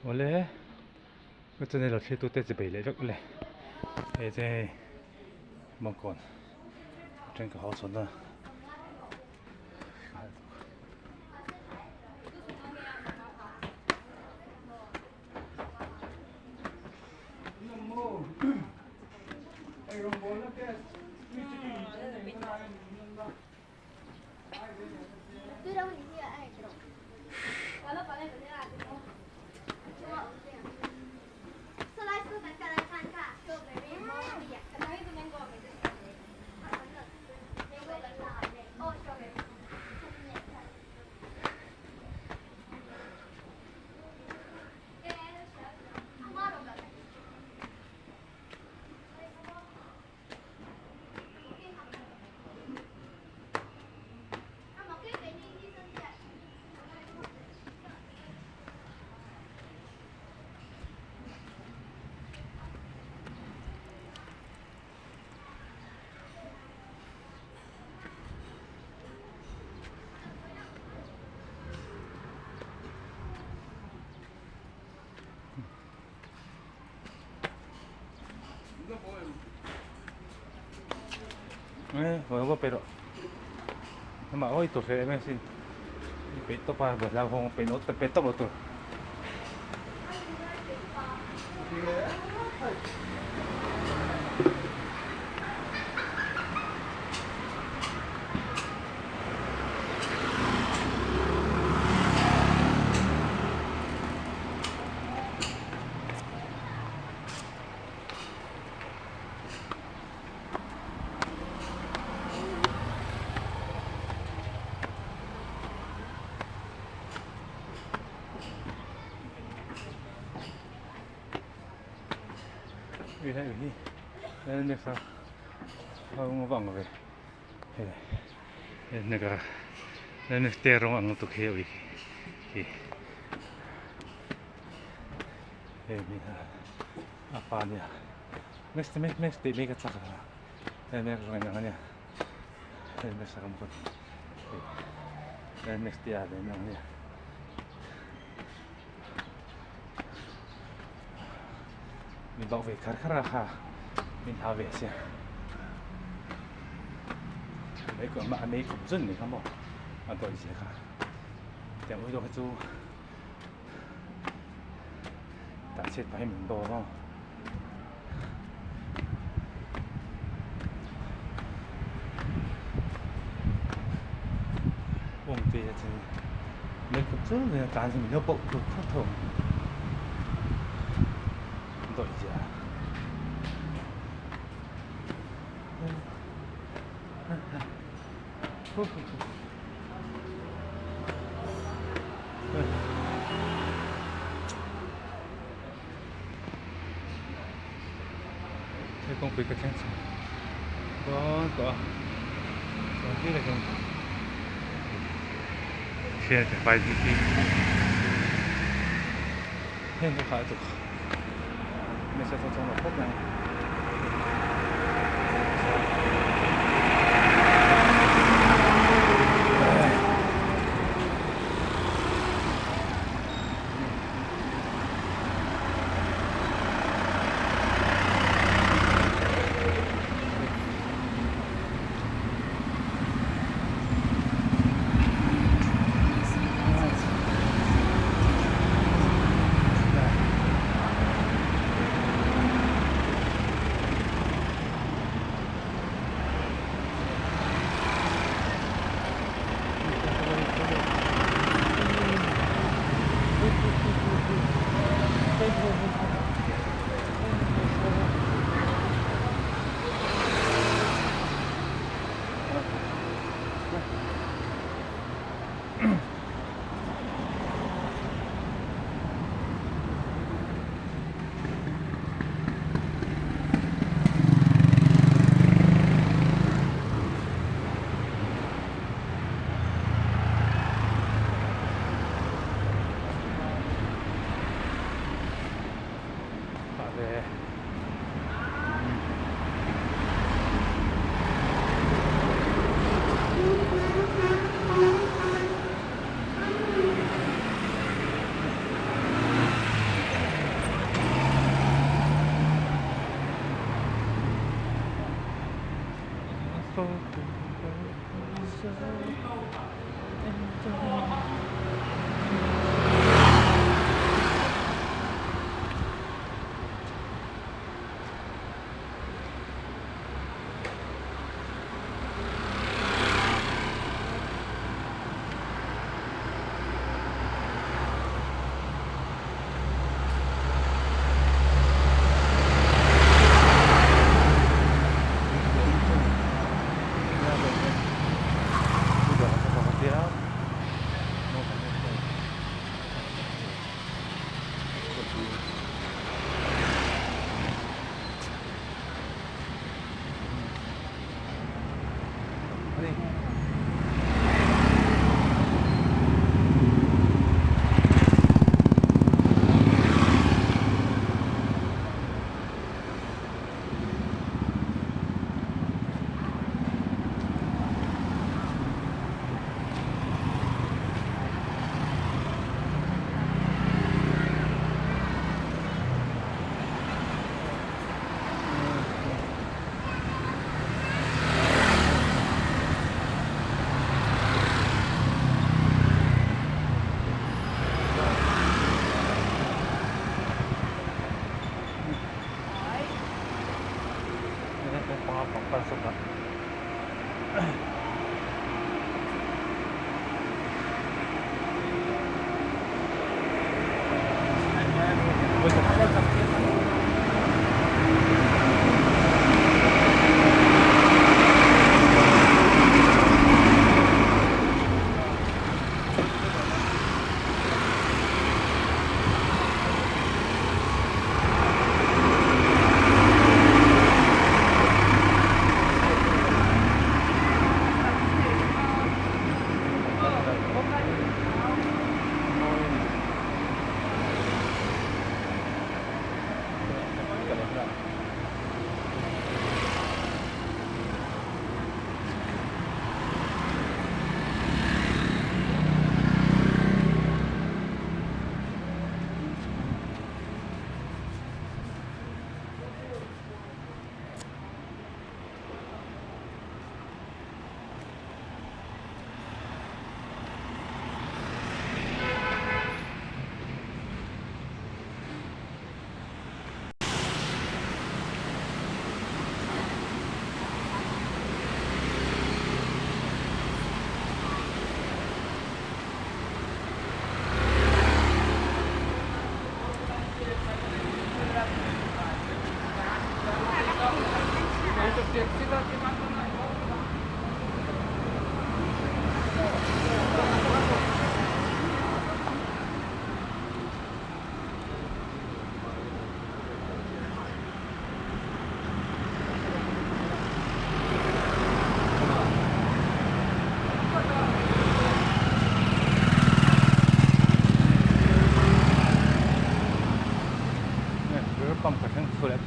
Awle ka channel a thlir tute chi bei leh vek ule hei chu hei Bawngkawn atang ka haw chhawn a. Amah hawi tur hle em asin peih tawp a hlauhawm peih loh peih tawp loh tur. Ui hei hi helmet a rawng vang ve hei helmet a helmet te rawng ang lutuk hi ui hi hei hi a pa nia next next next tih mai ka chak a helmet rawng ang ania helmet sak ang bawk hei helmet te a ven ang ania. Min bauh ve khar khar a kha min hau ve sia a mei kawp zun ni kha maw a dawih zia kha tiang ui dawh kha chu tah chhiat pah hi min bawr a. Awmte a chu mei kawp chu a tlan chu min lo bauh khur khur tho ang dawih zia Hei kawngpui ka thleng chho dawn tawh a chuan khi lai hian khian ka vai bik hi heng ka khah tuk nasa chho chho lo khawp mai.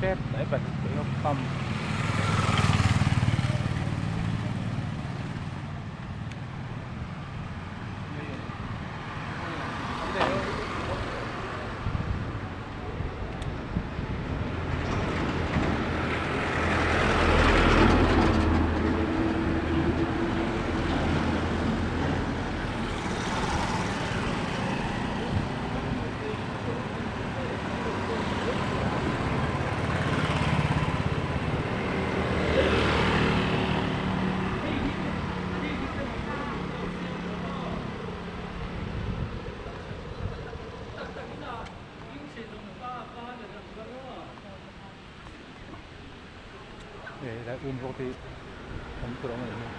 Petrol pump. Hei lai um bawk te hi awm tur a awm a nih hi.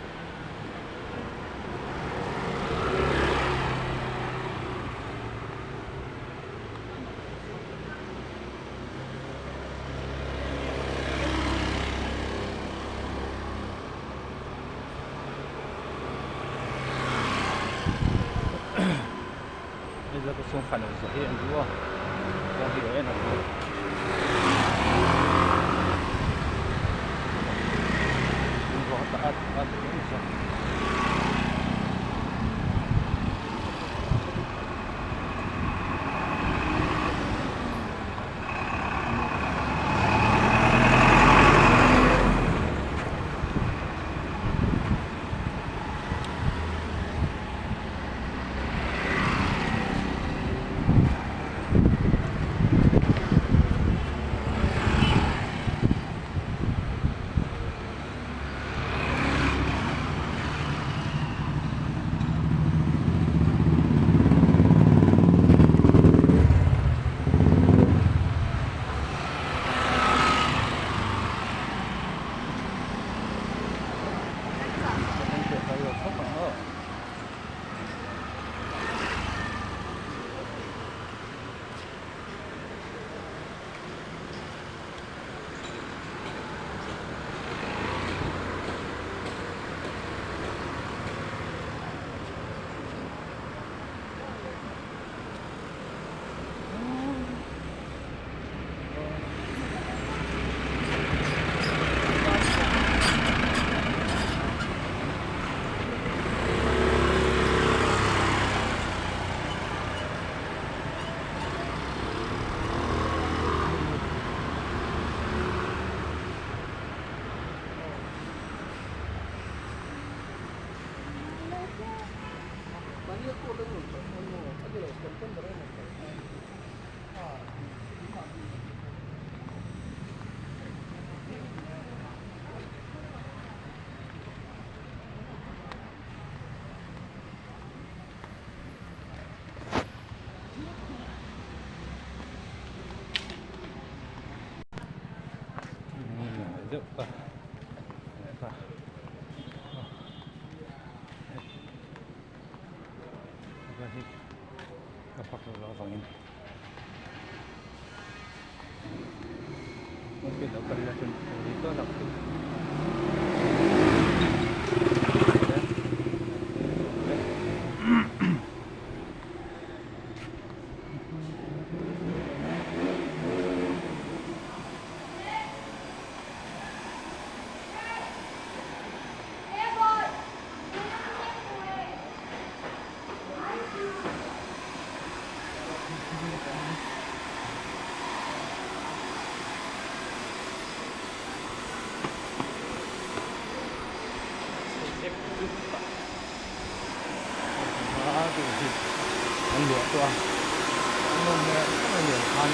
An luah tawh a an nawm hmel em em a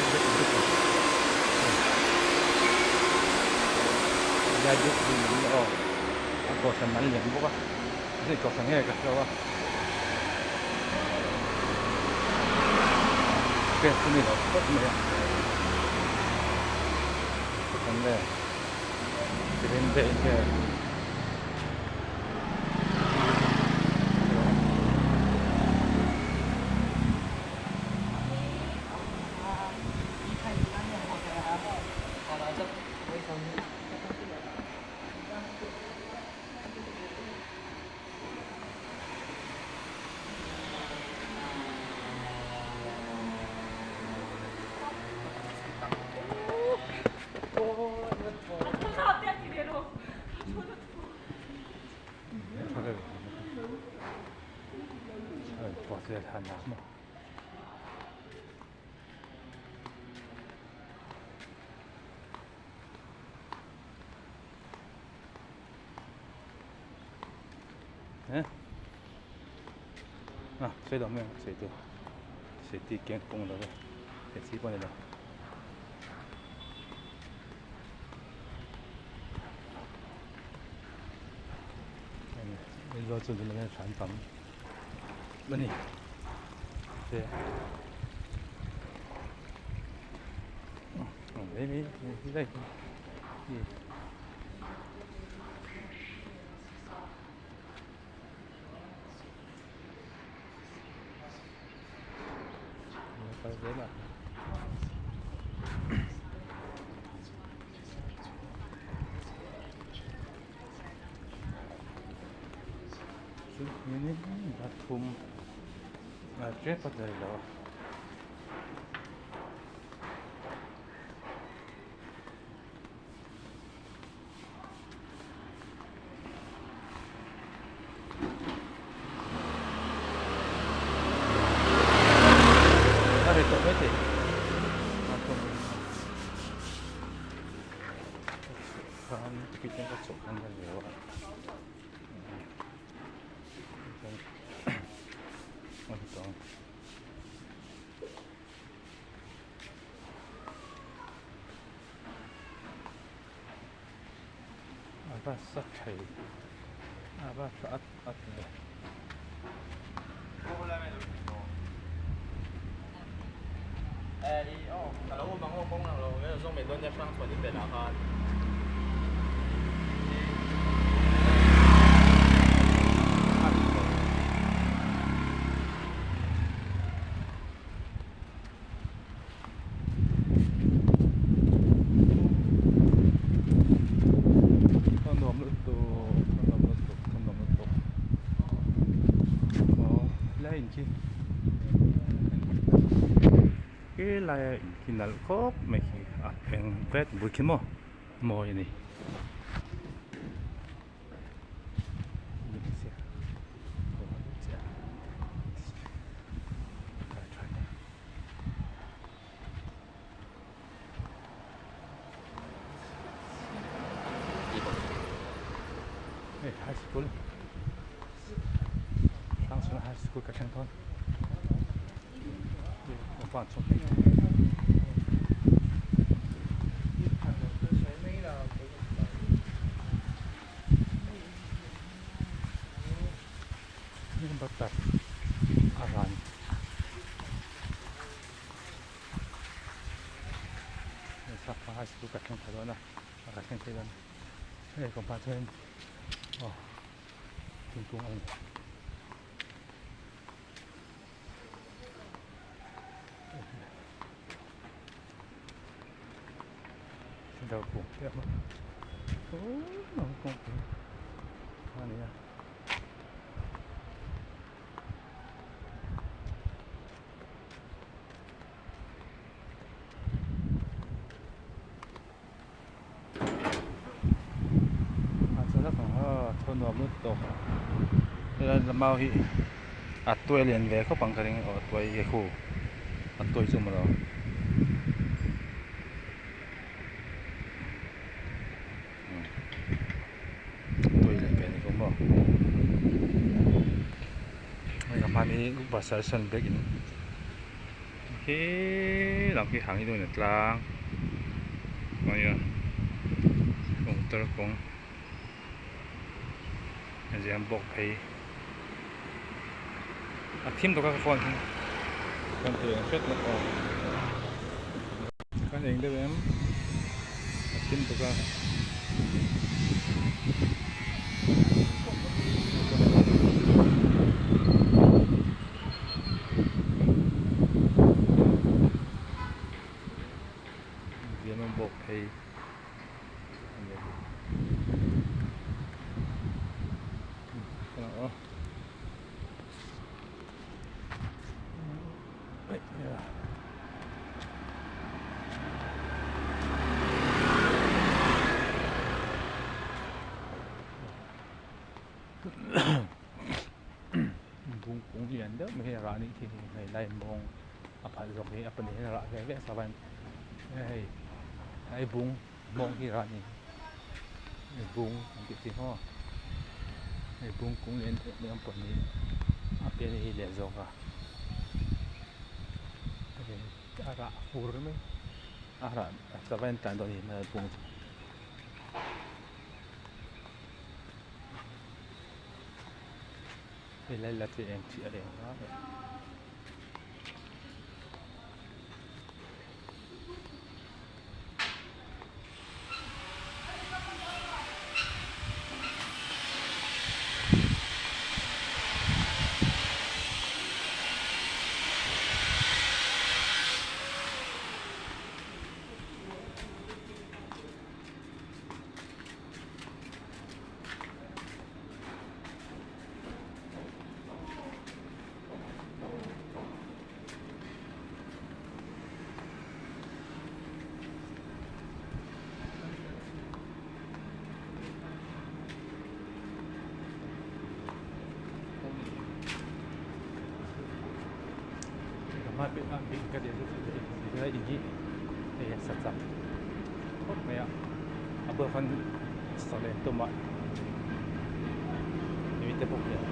ni aw a kohhran an lian bawk a zui kohhran nge ka hre lo a hriat chu ni lo phawt mai a kohhran vel green day vel. vel han a maw. Ah sei lo mai ang sei chu sei ti keng kawng lo ve sei chi pawh a ni lo. Aizawl chu tunah hian hran tam a ni kal zel a. Chuanin pathum a tep a tel lo a. A ri tawh mai thei. Khan ticket ka chawh khan ka leu a chuan a tawng a va sa thei a va tha at at ve. A nuam lutuk a nuam lutuk a nuam lutuk aw helai in khi helai a in khi nalh khawp mai khi a eng vet bul khi maw mawi a ni. Hei high school Hrangchhuana high school ka thleng dawn compound chhung hi. Butter a ran. Sapa high school ka thleng thei dawn a ka thleng thei dawn hei compound chuan aw thingkung a ni. Thingkung te a awm a kawngpui a ni a. A chuan a kawng a thaw nuam lut tawk helai mau hi a tuai lian ve khawp ang ka ring aw a tuai hi khu a tuai chu maw lo. Tui leh ve ni bawk maw hei ka hmani pasal sawn bag in khi lam khi hang hi dawin a tlang ania motor kawng a ziam bawk phei a thim tawk a ka phone hi kan ti eng hret lawk aw kan eng deuh em a thim tawk a. Ziam a bawk phei a ni. Bungkung lian deuh mai hi a rah a ni. nih khi hei lai mawng a phalh zawk hi a pahnih hian a rah ve ve a sava in hei hei bung mawng hi rah a ni hei bung an tih chi maw hei bung kung lian deuh mai awm pawh ni a pian hi lian zawk a hei a rah fur mai a rah sava in tlan dawn a ni bung chu. Hei lai la chu eng chi a eng a Khawp mai a a bulah khan sawleh an tum a mi te bawk nen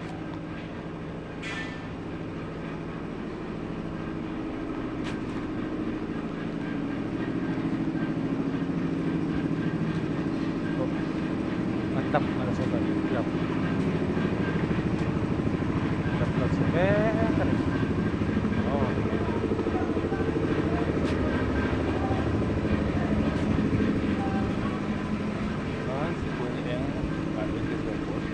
a tap a la chhuak a club club la chhuak mek a ni aw. Chuan sikul eng ah hian ka ziak pawh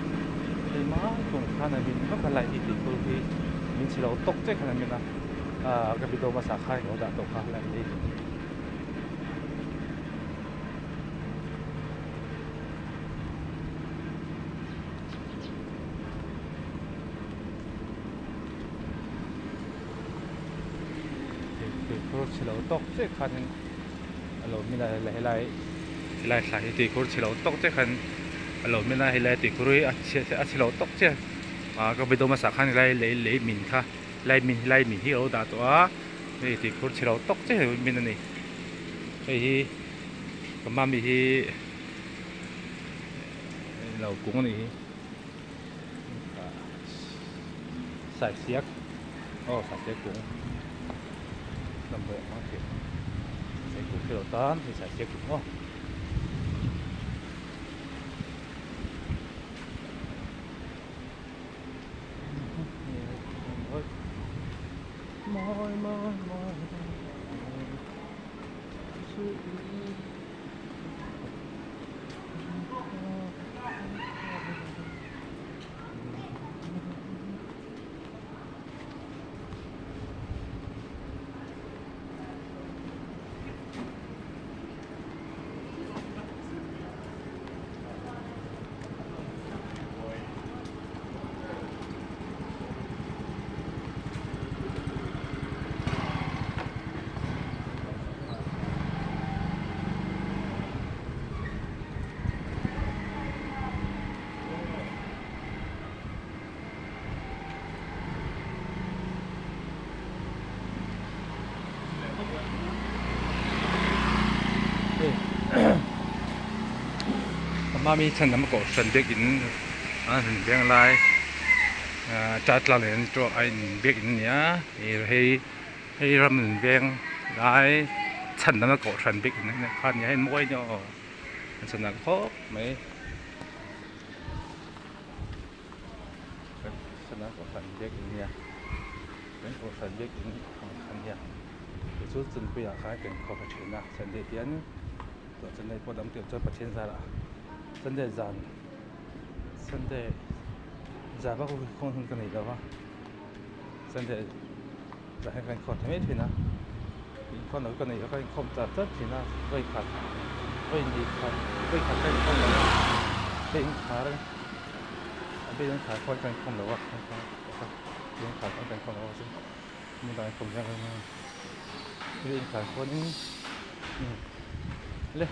hei mai tum khan a min vak a light hi tih phur hi min chhe lo tawk che khan a min a ah ka video hmasa khan ka lo dah tawh kha light lei min hi. Tuikhur chhe lo tawk chiah khanin a lo min a helai helai thla hi tuikhur chhe lo tawk chiah khan a lo min a helai tuikhur hi a chhe a chhe lo tawk chiah ah ka video hmasa khan helai lei lei min kha helai min helai min hi a lo dah tawh a hei tuikhur chhe lo tawk chiah hi min a ni hei hi ka mami hi lo kung a nih hi. Saisiak aw saisiak kung damdawi a hmang thin saisiak kung hre lo tan hei saisiak kung aw. Mawi mawi mawi Mami chhan lam kohhran biakin a han veng lai ah chatla leh an a in biakin a ni a hei hei ram an veng lai chhan lam a kohhran biakin kha a ni a hei mawi a ni aw an chhan ang khawp mai. Sana kohhran biakin nia kan kohhran biakin ang kha nia kei chu chunpuiah khan kan khawp a then a sunday hian tawh chennai pawh dang tih chuan pathian zarah sunday zan sunday zan vak hun hun ka nei lo va sunday zan hian ka inkhawm thei mai thin a inkhawm loh ka nei lo ka inkhawm char char thin a vawi khat vawi hnih khat vawi khat ka inkhawm lo a ka inkhar a bik in khar khawn ka inkhawm lo a inkhar khawn ka inkhawm lo a hmun dangah inkhawm hian inkhar khawn in le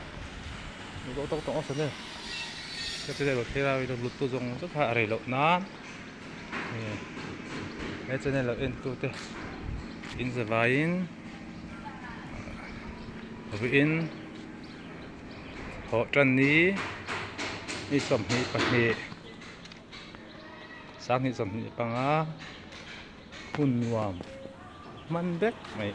tawk tawk awk e ka ti leh lo thei a lut tu zawng zawng kha a rei loh nan. He channel lo en tute in zavaiin vawiin thawh tan ni ni 22 25 hun nuam hman vek mai.